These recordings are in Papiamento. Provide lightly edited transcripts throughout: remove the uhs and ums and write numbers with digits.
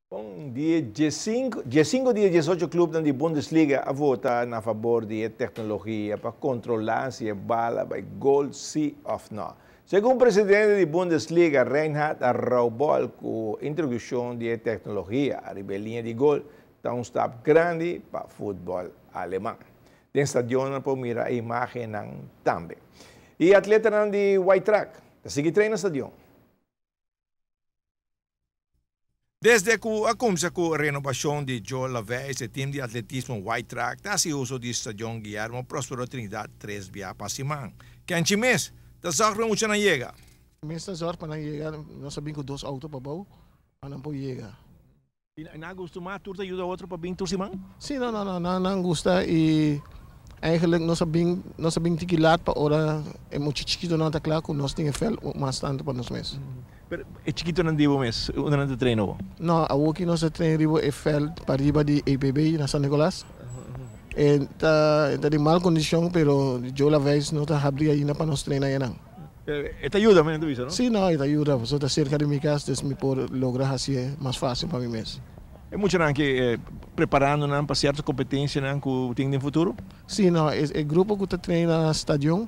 Bon, dia 15, 15 di 18 clubnan di Bundesliga a vota na fabor di e tecnologia pa controla si e bala bay gol si of no. Segun presidente di Bundesliga Reinhard Rauball cu introduccion di e tecnologia ariba e liña di gol ta un stap grandi pa futbol Aleman. Den stadionnan por mira e imagennan tambe. E atletanan di White Track ta sigui traina stadion. Desde ku a kumsa ku renobashon di Joe Laveist e tim di atletismo White Track ta hasi uso di Stadion Guillermo Prospero Trinidad tres bia pa siman. Kenchi mes ta zòrg pa e muchanan yega. Mes ta zòrg pa nan yega, nos a bin ku dos outo pa bou pa nan por yega. I nan gusta mas tur ta yuda otro pa bin tur siman? Sí, no, no, no, nan nan gusta i eigenlijk nos a bin nos a bin tiki laat pa ora e mucha chikitonan ta kla ku nos tin e vèlt mas tantu pa nos mes. Pero e chikitonan di bo mes, unda nan ta train awo? No, awoki nos ta train riba e vèlt pariba di EPB na San Nicolas. E ta e ta den mal kondishon pero Joe Laveist no ta habri ainda pa nos train ayanan. E ta yuda mi ta bisa no? Si no, e ta yuda pasobra ta serka di mi kas dus mi por logra hasié mas fásil pa mi mes. E muchanan aki preparando nan pa sierto kompetensianan ku tin den futuro? Si no, e grupo ku ta train na stadion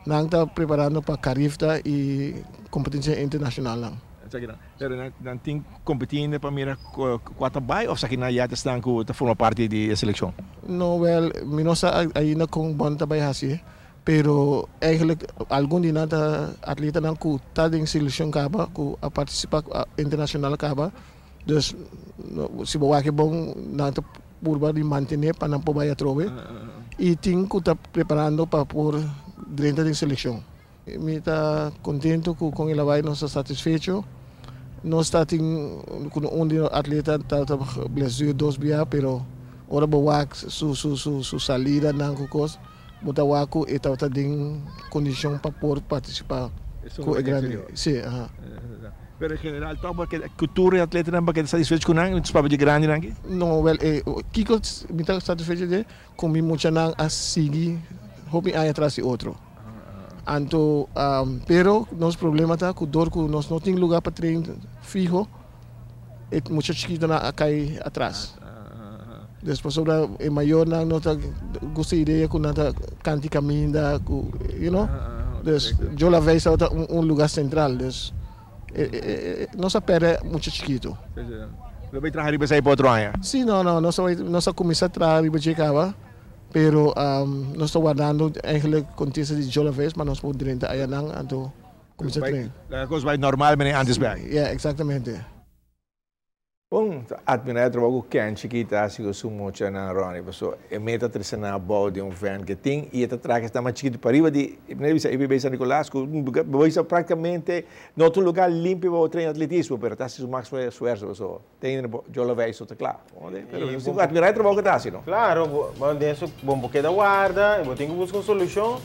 nan ta preparando pa Carifta i kompetensia internashonalnan. Esakinan. Pero nan tin kompetiendo pa mira kua ta bai òf esakinan ya ta esnan ku ta forma parti di e selekshon? No, wèl, mi no sa ainda kon bon ta bai hasié. Pero eigenlijk algun di nan ta atletanan ku ta den selekshon kaba, ku a partisipa internashonal kaba. Dus si bo wak e bon nan ta purba di mantené pa nan por bai atrobe. I tin ku ta preparando pa por drenta den selekshon. Mi ta kontentu ku kon el a bai, nos ta satisfecho. Nos ta tin ku un di nos atleta ta blesur dos bia pero ora bo wak su su su salidanan ku kos. Bo ta wak ku e tabata den kondishon pa por partisipá ku e grandi. Sí, aha. Pero en general tòg bo a keda ku tur e atletanan bo a keda satisfecho ku nan? Nos papia di grandinan aki. No, wèl e kiko mi ta satisfecho de ku mi muchanan a sigui hopi aña tras di otro. Anto, pero nos problema ta ku dor ku nos no tin lugá pa train fiho, e mucha chikitonan a kai atras. Des pasobra e mayornan no ta gusta e idea ku nan ta kanti kaminda ku you know. Dus Joe Laveist tabata un luga sentral dus nos a pèrdè mucha chikito. Lo bay traha riba esei pa otro aña? Si no no nos a bay nos a kuminsá traha riba dje kaba pero nos ta wardando eigenlijk kontesta di Joe Laveist pa nos por drenta ayanan anto kuminsá train. Laga kos bai normal mene antes bek. Ya eksaktamente. Bon, ta admira e trabou ku Ken Chikita a hasi ku su muchanan, Ronnie, pasobra e meta trese nan abou di un vèn ke tin i e ta traha esnan mas chikitu pariba di, mi a bisa EPB San Nicolas, ku bo bisa praktikamente no ta un lugá limpio pa bo train atletismo, pero ta hasi su máksimo esfuerso pasobra ten Jolawei so ta kla. Pero mi ta admira e trabou ku e ta hasi, no? Klaro, bo den su, bo por keda warda, bo tin ku buska un solushon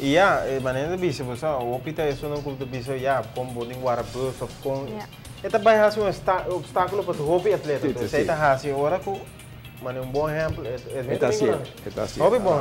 i ya, e manera ta bisa, bo sa, hopi ta esunnan ku ta bisa ya, kon bo tin warda bus òf kon. E ta bai hasi un obstáculo pa tur hopi atleta. Entonces esei ta hasi ora ku mane un bon ehempel e ta hasié. Hopi bon.